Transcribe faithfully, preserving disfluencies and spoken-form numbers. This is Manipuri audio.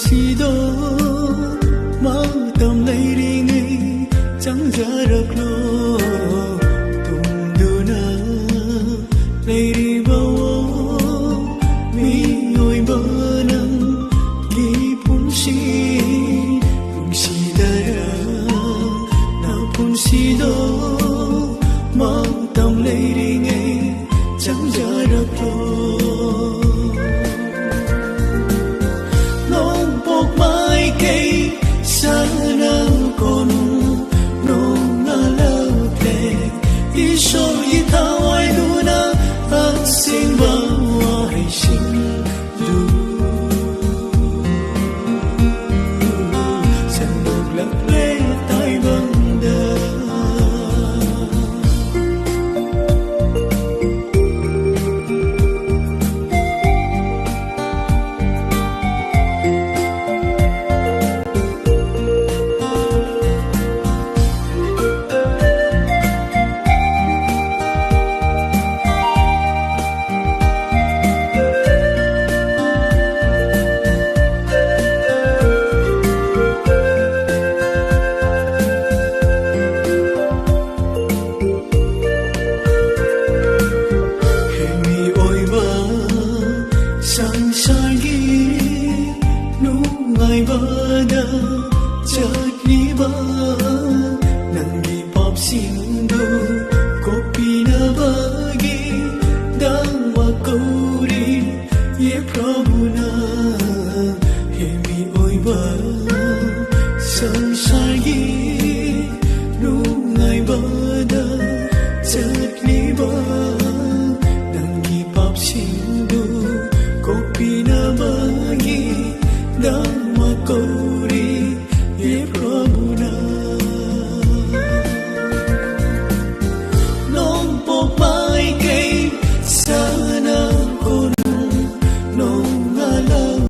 ꯁꯤꯗꯣ ꯃꯇꯝ ꯂꯩꯔꯤꯉꯩ ꯆꯪꯖꯔꯛꯂꯣ꯫ ꯇꯨꯝꯗꯨꯅ ꯂꯩꯔꯤꯕ ꯃꯤꯑꯣꯏꯕ ꯅꯪꯒꯤ ꯄꯨꯟꯁꯤ ꯅꯨꯡꯁꯤꯗꯔ ꯅ ꯄꯨꯟꯁꯤꯗꯣ ꯃꯇꯝ ꯂꯩꯔꯤꯉꯩ ꯆꯪꯖꯔꯛꯂꯣ꯫ ꯅꯣꯡꯄꯣꯛ ꯃꯥꯏꯀꯩ ꯁꯅꯥ ꯀꯣꯅꯨꯡ ꯅꯣꯡꯉꯥꯜꯂꯛꯂꯦ꯫ ꯏꯁꯣꯔꯒꯤ ꯊꯋꯥꯏꯗꯨꯅ ꯑꯁꯦꯡꯕ ꯋꯥꯍꯩꯁꯤꯡꯗꯨ ꯁꯟꯗꯣꯛꯂꯛꯂꯦ ꯇꯥꯏꯕꯪꯗ꯫ ꯍꯦ ꯃꯤꯑꯣꯏꯕ, ꯁꯪꯁꯥꯔꯒꯤ ꯅꯨꯡꯉꯥꯏꯕꯗ ꯆꯠꯂꯤꯕ ꯅꯪꯒꯤ ꯄꯥꯞꯁꯤꯡꯗꯨ ꯀꯣꯛꯄꯤꯅꯕꯒꯤꯗꯃꯛ ꯀꯧꯔꯤ꯫ ꯌꯦ ꯄ꯭ꯔꯚꯨꯅ, ꯍꯦ ꯃꯤꯑꯣꯏꯕ, ꯁꯪꯁꯥꯔꯒꯤ ꯅꯨꯡꯉꯥꯏꯕꯗ ꯆꯠꯂꯤꯕ ꯅꯪꯒꯤ ꯄꯥꯞꯁꯤꯡꯗꯨ ꯀꯣꯛꯄꯤꯅꯕꯒꯤꯗꯃꯛ ꯀꯧꯔꯤ꯫